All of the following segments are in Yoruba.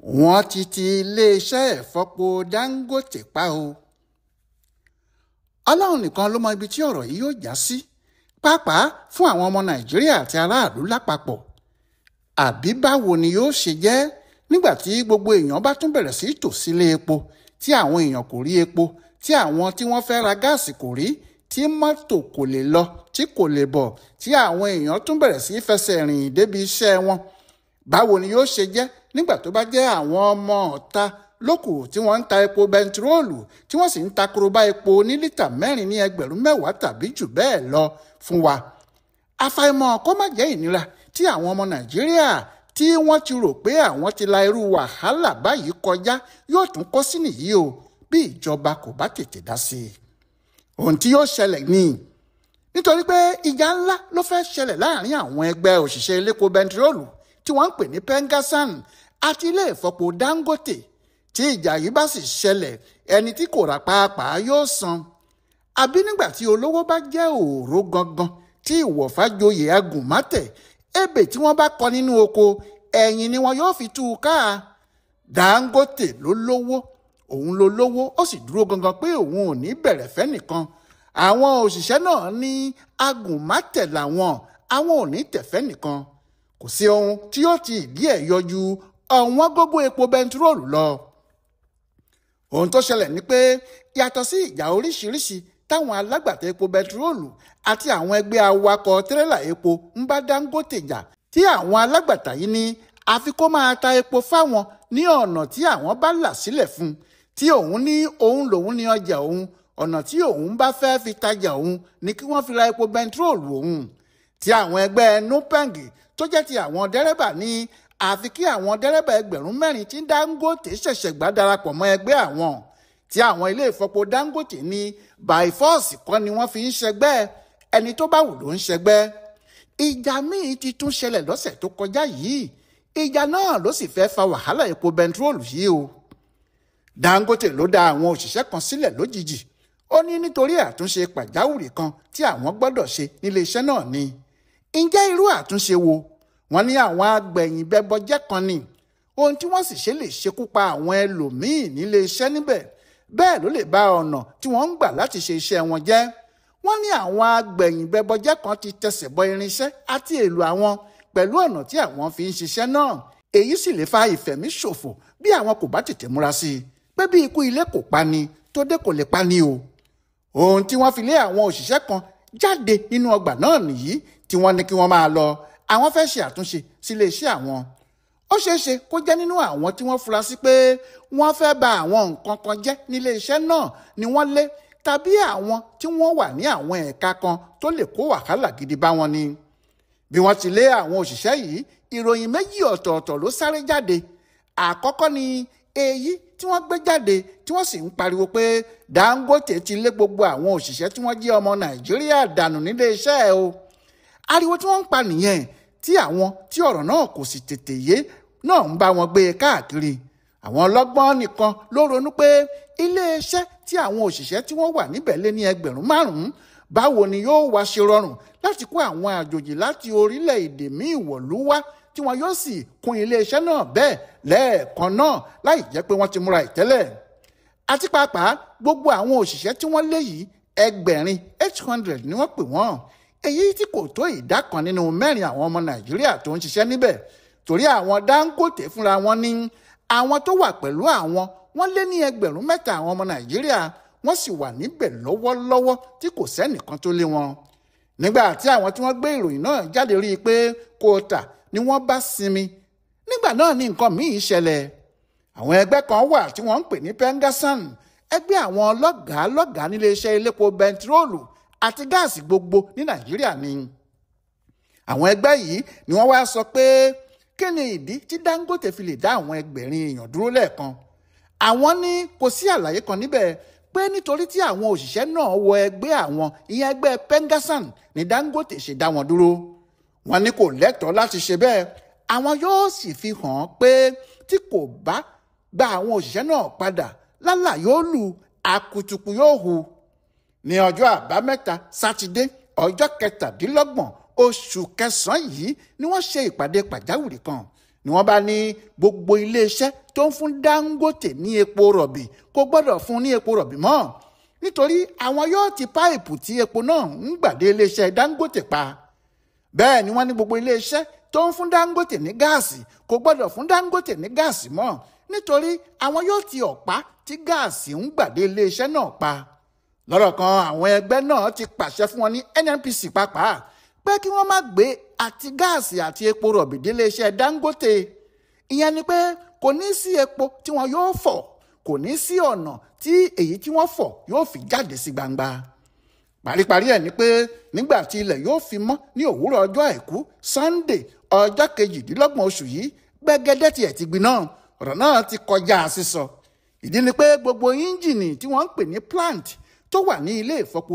Wọ́n ti ti iléeṣẹ́ ìfọpo Dangote pa o. Ọlọ́run nìkan ló mọ ibi tí ọ̀rọ̀ yìí yóò já sí, pàápàá fún àwọn ọmọ Nàìjíríà àti aráàlú lápapọ̀. Àbí báwo ni yóò ṣe jẹ́ nígbà tí gbogbo èèyàn bá tún bẹ̀rẹ̀ sí tò sílé epo, tí àwọn èèyàn kò rí epo, tí àwọn tí wọ́n fẹ́ ra gáàsì kò rí, tí mọ́tò kò lè lọ, tí kò lè bọ̀, tí àwọn èèyàn tún bẹ̀rẹ̀ sí fẹsẹ̀ rìn débi iṣẹ́ wọn. Báwo ni yóò ṣe jẹ́ nígbà tó bá jẹ́ àwọn ọmọ ọ̀ta lókù tí wọ́n ń ta epo bẹntiróòlù, tí wọ́n sì ń ta korobá epo ní lítà 4 ní ẹgbẹ̀rún 10 tàbí jù bẹ́ẹ̀ lọ fún wa. Àfàìmọ̀ kó má jẹ́ ìnira tí àwọn ọmọ Nàìjíríà tí wọ́n ti rò pé àwọn ti la irú wàhálà báyìí kọjá yóò tún kó sí nìyí o, bí ìjọba kò bá tètè dá sí i. Ohun tí yóò ṣẹlẹ̀ ni nítorí pé ìjà ńlá ló fẹ́ ṣẹlẹ̀ láàrin àwọn ẹgbẹ́ òṣìṣẹ́ elépo bẹntiróòlù tí wọ́n ń pè ní Pengassan àti ilé ìfọpo Dangote. Tí ìjà yìí bá sì ṣẹlẹ̀, ẹni tí kò rà pàápàá yóò san. Àbí nígbà tí olówó bá jẹ́ òòró gangan tí ìwọ̀fà joyè agùnmátẹ̀, ebè tí wọ́n bá kọ nínú oko ẹ̀yìn ni wọn yóò fi tú u ká. Dangote ló lówó, òun ló lówó, ó sì dúró gangan pé òun ò ní bẹ̀rẹ̀ fẹ́ nìkan. Àwọn òṣìṣẹ́ náà ní agùnmátẹ̀ làwọn, àwọn ò ní tẹ̀fẹ́ nìkan. Kò sí ohun tí yóò ti ìdí ẹ̀ yọjú ọ̀wọ́n gógó epo bẹntiróòlù lọ. Ohun tó ṣẹlẹ̀ ni pé yàtọ̀ sí ìjà oríṣiríṣi táwọn alágbàtà epo bẹntiróòlù àti àwọn ẹgbẹ́ awakọ̀ tírélà epo ń bá Dangote jà, tí àwọn alágbàtà yìí ní àfi kó máa ta epo fáwọn ní ọ̀nà tí àwọn bá là sílẹ̀ fún, tí òun ní òun lòun ní ọjà òun, ọ̀nà tí òun bá fẹ́ fi tajà òun ni kí wọ́n fi ra epo bẹntiróòlù òun. Tí àwọn ẹgbẹ́ NUPENG tó jẹ́ ti àwọn dẹ́rẹ́bà ní àfi kí àwọn dẹ́rẹ́bà 4,000 tí Dangote ṣẹ̀ṣẹ̀ gbà darapọ̀ mọ́ ẹgbẹ́ àwọn. Tí àwọn ilé ìfọpo Dangote ní by force kọ́ ni wọ́n fi ń ṣẹgbẹ́, ẹni tó bá wù ló ń ṣẹgbẹ́. Ìjà míì ti tún ṣẹlẹ̀ lọ́sẹ̀ tó kọjá yìí. Ìjà náà ló sì fẹ́ fa wàhálà epo bẹntiróòlù yìí o. Dangote ló dá àwọn òṣìṣẹ́ kan sílẹ̀ lójijì. Ó ní nítorí àtúnṣe pàjáwìrì kan tí àwọn gbọ́dọ̀ ṣe nílé iṣẹ́ náà ni. Ǹjẹ́ irú àtúnṣe wo? Wọ́n ní àwọn agbẹ̀yìnbẹbọjẹ́ kan ni. Ohun tí wọ́n sì ṣe lè ṣekú pa àwọn ẹlòmíín nílé iṣẹ́ níbẹ̀. Bẹ́ẹ̀ ló lè bá ọ̀nà tí wọ́n ń gbà láti ṣe iṣẹ́ wọn jẹ́. Wọ́n ní àwọn agbẹ̀yìnbẹbọjẹ́ kan ti tẹsẹ̀ bọ irinṣẹ́ àti èlò àwọn pẹ̀lú ọ̀nà tí àwọn fi ń ṣiṣẹ́ náà. Èyí sì lè fa ìfẹ̀míṣòfò bí àwọn kò bá tètè múra sí i. Pé bí ikú ilé kò pa ni, tó dé kò lè pa ni o. Ohun tí wọ́n fi lé àwọn òṣìṣẹ́ kan jáde nínú ọgbà náà nìyí tí wọ́n ní kí wọ́n máa lọ. Àwọn fẹ́ ṣe àtúnṣe sílé iṣẹ́ àwọn. Ó ṣeé ṣe kó jẹ́ nínú àwọn tí wọ́n fura sí pé wọ́n fẹ́ bà àwọn nǹkan kan jẹ́ nílé iṣẹ́ náà ni wọ́n lé, tàbí àwọn tí wọ́n wà ní àwọn ẹ̀ka kan tó lè kó wàhálà gidi bá wọn ni. Bí wọ́n ti lé àwọn òṣìṣẹ́ yìí, ìròyìn méjì ọ̀tọ̀ọ̀tọ̀ ló sáré jáde. Àkọ́kọ́ ni èyí tí wọ́n gbé jáde tí wọ́n sì ń pariwo pé Dangote ti lé gbogbo àwọn òṣìṣẹ́ tí wọ́n jẹ́ ọmọ Nàìjíríà dànù nílé iṣẹ́ ẹ̀ o. Ariwo tí wọ́n ń pa nìyẹn, tí àwọn tí ọ̀rọ̀ náà kò sì tètè yé náà ń bá wọn gbé e káàkiri. Àwọn ọlọ́gbọ́n nìkan ló ronú pé iléeṣẹ́ tí àwọn òṣìṣẹ́ tí wọ́n wà níbẹ̀ lé ní 5,000, báwo ni yóò wá ṣe rọrùn láti kó àwọn àjòjì láti orílẹ̀-èdè míì wọ̀lú wá tí wọn yóò sì kún iléeṣẹ́ náà bẹ́ẹ̀ lẹ́ẹ̀kan náà láì jẹ́ pé wọ́n ti múra ìtẹ́lẹ̀. Àti pàápàá gbogbo àwọn òṣìṣẹ́ tí wọ́n lé yìí 800 ni wọ́n pè wọ́n, èyí tí kò tó ìdá kan nínú 4 àwọn ọmọ Nàìjíríà tó ń ṣiṣẹ́ níbẹ̀. Torí àwọn Dangote fúnra wọn ní àwọn tó wà pẹ̀lú àwọn wọ́n lé ní 3,000 àwọn ọmọ Nàìjíríà, wọ́n sì wà níbẹ̀ lọ́wọ́lọ́wọ́ tí kò sẹ́nìkan tó lé wọn. Nígbà tí àwọn tí wọ́n gbé ìròyìn náà jáde rí i pé kò tà ni wọ́n bá sinmi. Nígbà náà ni nǹkan míì ṣẹlẹ̀. Àwọn ẹgbẹ́ kan wà tí wọ́n ń pè ní Pengassan, ẹgbẹ́ àwọn ọlọ́gàá lọ́gàá nílé iṣẹ́ elépo bẹntiróòlù àti gáàsì gbogbo ní Nàìjíríà ni. Àwọn ẹgbẹ́ yìí ni wọ́n wá sọ pé kí ni ìdí tí Dangote fi lè dá àwọn 800 èèyàn dúró lẹ́ẹ̀kan. Àwọn ní kò sí àlàyé kan níbẹ̀ pé nítorí tí àwọn òṣìṣẹ́ náà wọ ẹgbẹ́ àwọn, ìyẹn ẹgbẹ́ Pengassan, ni Dangote ṣe dá wọn dúró. Wọ́n ní kò lẹ́tọ̀ọ́ láti ṣe bẹ́ẹ̀. Àwọn yóò sì fi hàn pé tí kò bá gba àwọn òṣìṣẹ́ náà padà, lálà yóò lù, akutuku yóò hu. Ní ọjọ́ àbámẹ́ta sátidé ọjọ́ 27 oṣù kẹsàn-án yìí ni wọ́n ṣe ìpàdé pàjáwìrì kan Ni wọ́n bá ní gbogbo iléeṣẹ́ tó ń fún Dangote ní epo rọ̀bì kò gbọ́dọ̀ fún ní epo rọ̀bì mọ́, nítorí àwọn yóò ti páìpù tí epo náà ń gbà dé iléeṣẹ́ Dangote pa. Bẹ́ẹ̀ ni wọ́n ní gbogbo iléeṣẹ́ tó ń fún Dangote ní gáàsì kò gbọ́dọ̀ fún Dangote ní gáàsì mọ́, nítorí àwọn yóò ti ọ̀pá tí gáàsì ń gbà dé iléeṣẹ́ náà pa. Lọ́rọ̀ kan, àwọn ẹgbẹ́ náà ti pàṣẹ fún wọn ní NNPC pàápàá pé kí wọ́n má gbé àti gáàsì àti epo rọ̀bì dé iléeṣẹ́ Dangote. Ìyẹn ni pé kò ní sí epo tí wọn yóò fọ̀, kò ní sí ọ̀nà tí èyí tí wọ́n fọ̀ yóò fi jáde sí gbangba. Paríparí ẹ̀ ni pé nígbà tí ilẹ̀ yóò fi mọ́ ní òwúrọ̀ ọjọ́ àìkú Sunday ọjọ́ 28 oṣù yìí, gbẹ́gẹ́dẹ́ tiẹ̀ ti gbiná, ọ̀rọ̀ náà ti kọjá sísọ. Ìdí ni pé gbogbo íńjìnì tí wọ́n ń pè ní plant tó wà ní ilé ìfọpo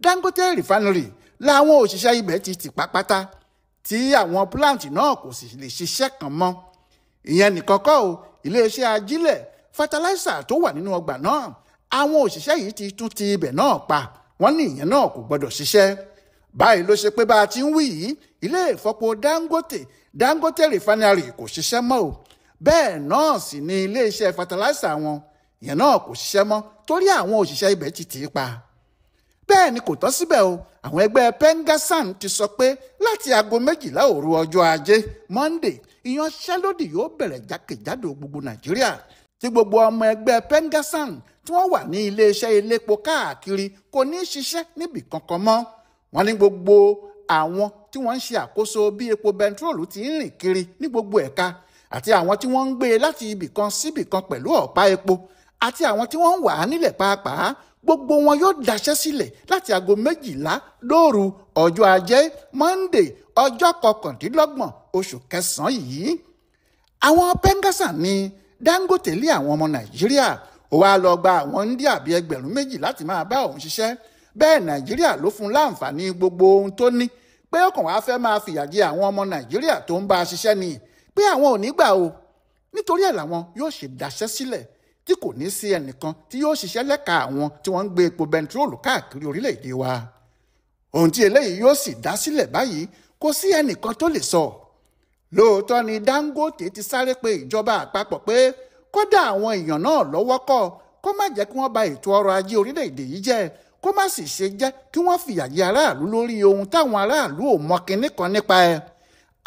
Dangote refinery làwọn òṣìṣẹ́ ibẹ̀ ti tì pápátá, tí àwọn plant náà kò sì lè ṣiṣẹ́ kan mọ́. Ìyẹn nìkan kọ́ o, iléeṣẹ́ ajílẹ̀ fertilizer tó wà nínú ọgbà náà, àwọn òṣìṣẹ́ yìí ti tún ti ibẹ̀ náà pa, wọ́n ní ìyẹn náà kò gbọ́dọ̀ ṣiṣẹ́. Báyìí ló ṣe pé bá a ti ń wí yìí, ilé ìfọpo Dangote refinery kò ṣiṣẹ́ mọ́ o. Bẹ́ẹ̀ náà sì ni iléeṣẹ́ fertilizer wọn, ìyẹn náà kò ṣiṣẹ́ mọ́ torí àwọn òṣìṣẹ́ ibẹ̀ ti tì í pa. Bẹ́ẹ̀ ni kò tán síbẹ̀ o, àwọn ẹgbẹ́ Pengassan ti sọ pé láti aago 12 òru ọjọ́ ajé Monday, ìyanṣẹ́lódì yóò bẹ̀rẹ̀ jákèjádò gbogbo Nàìjíríà, tí gbogbo ọmọ ẹgbẹ́ Pengassan tí wọ́n wà ní iléeṣẹ́ elépo káàkiri kò ní í ṣiṣẹ́ níbì kankan mọ́. Wọ́n ní gbogbo àwọn tí wọ́n ń ṣe àkóso bí epo bẹntiróòlù ti ń rìn kiri ní gbogbo ẹ̀ka, àti àwọn tí wọ́n ń gbé e láti ibì kan síbì kan pẹ̀lú ọ̀pá epo, àti àwọn tí wọ́n ń wà á nílẹ̀ pàápàá, gbogbo wọn yóò daṣẹ́ sílẹ̀ láti aago 12 lóru ọjọ́ ajé Monday ọjọ́ 29 oṣù kẹsàn-án yìí. Àwọn Pengassan ní Dangote lé àwọn ọmọ Nàìjíríà, ó wá lọ gba àwọn India bíi 2,000 láti máa bá òun ṣiṣẹ́. Bẹ́ẹ̀ Nàìjíríà ló fún láǹfààní gbogbo ohun tó ní, pé ó kàn wá fẹ́ máa fìyà jẹ àwọn ọmọ Nàìjíríà tó ń bá a ṣiṣẹ́ ni, pé àwọn ò ní gbà o. Nítorí ẹ̀ làwọn yóò ṣe daṣẹ́ sílẹ̀ tí kò ní sí ẹnìkan tí yóò ṣiṣẹ́ lẹ́ka àwọn tí wọ́n ń gbé epo bẹntiróòlù káàkiri orílẹ̀-èdè wa. Ohun tí eléyìí yóò sì dá sílẹ̀ báyìí kò sí ẹnìkan tó lè sọ. Lóòótọ́ ni Dangote ti sáré pe ìjọba àpapọ̀ pé kódà àwọn èèyàn náà lọ́wọ́ kọ́, kó má jẹ́ kí wọ́n ba ètò ọrọ̀ ajé orílẹ̀-èdè yìí jẹ́, kó má sì ṣe jẹ́ kí wọ́n fìyà jẹ aráàlú lórí ohun táwọn aráàlú ò mọ kinní kan nípa ẹ̀.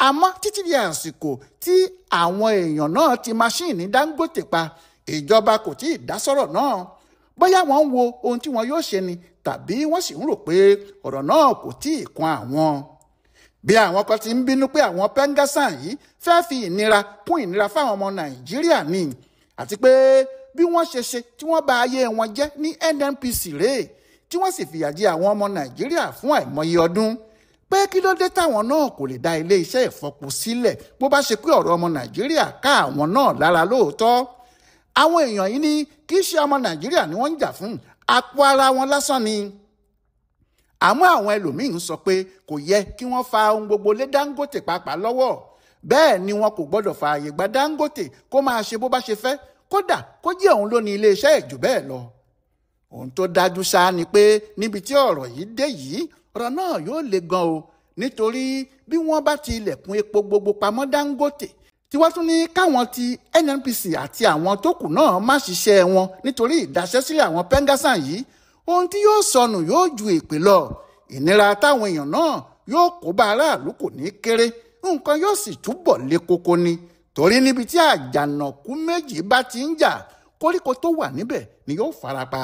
Àmọ́ títí di àsìkò tí àwọn èèyàn náà ti máṣíìnì Dangote pa, ìjọba kò tí ì dá sọ̀rọ̀ náà. Bóyá wọ́n ń wo ohun tí wọn yóò ṣe ni, tàbí wọ́n sì ń rò pé ọ̀rọ̀ náà kò tí ì kan àwọn. Bí àwọn kan ti ń bínú pé àwọn Pengassan yìí fẹ́ fi ìnira kún ìnira fáwọn ọmọ Nàìjíríà ni, àti pé bí wọ́n ṣe ṣe tí wọ́n bà ayé wọn jẹ́ ní NNPC rèé, tí wọ́n sì fìyà jẹ àwọn ọmọ Nàìjíríà fún àìmọye ọdún, pé kí ló dé táwọn náà kò lè dá ilé iṣẹ́ ìfọpo sílẹ̀ bó bá ṣe pé ọ̀rọ̀ ọmọ Nàìjíríà ká àwọn náà lára lóòótọ́. Àwọn èèyàn yìí ní kì í ṣe ọmọ Nàìjíríà ni wọ́n ń jà fún, àpò ara wọn lásán ni. Àmọ́ àwọn ẹlòmíín sọ pé kò yẹ kí wọ́n fa ohun gbogbo lé Dangote pàápàá lọ́wọ́. Bẹ́ẹ̀ ni wọn kò gbọ́dọ̀ fààyè gba Dangote kó máa ṣe bó bá ṣe fẹ́, kódà kó jẹ́ òun ló ní iléeṣẹ́ ẹ̀ jù bẹ́ẹ̀ lọ. Ohun tó dájú ṣáá ni pé níbi tí ọ̀rọ̀ yìí dé yìí, ọ̀rọ̀ náà yóò le gan o, nítorí bí wọ́n bá ti ilẹ̀kùn epo gbogbo pamọ́ Dangote, tí wọ́n tún ní káwọn ti NNPC àti àwọn tó kù náà má ṣiṣẹ́ wọn nítorí ìdaṣẹ́sílẹ̀ àwọn Pengassan yìí, ohun tí yóò sọnù yóò ju èpè lọ. Ìnira táwọn èèyàn náà yóò kó bá aráàlú kò ní kéré, nǹkan yóò sì túbọ̀ le koko ni, torí níbi tí àjànàkú méjì bá ti ń jà, koríko tó wà níbẹ̀ ni yóò farapa.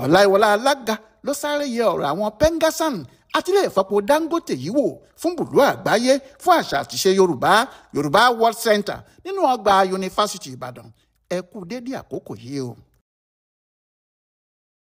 Ọláìwọlá Alága ló sáré yẹ ọ̀rọ̀ àwọn Pengassan àti ilé ìfọpo Dangote yìí wò fún bùdó àgbáyé fún àṣà àtiṣe Yorùbá, Yorùbá World Center nínú ọgbà Yunifásítì Ìbàdàn. Ẹ kú dédé àkókò yìí o.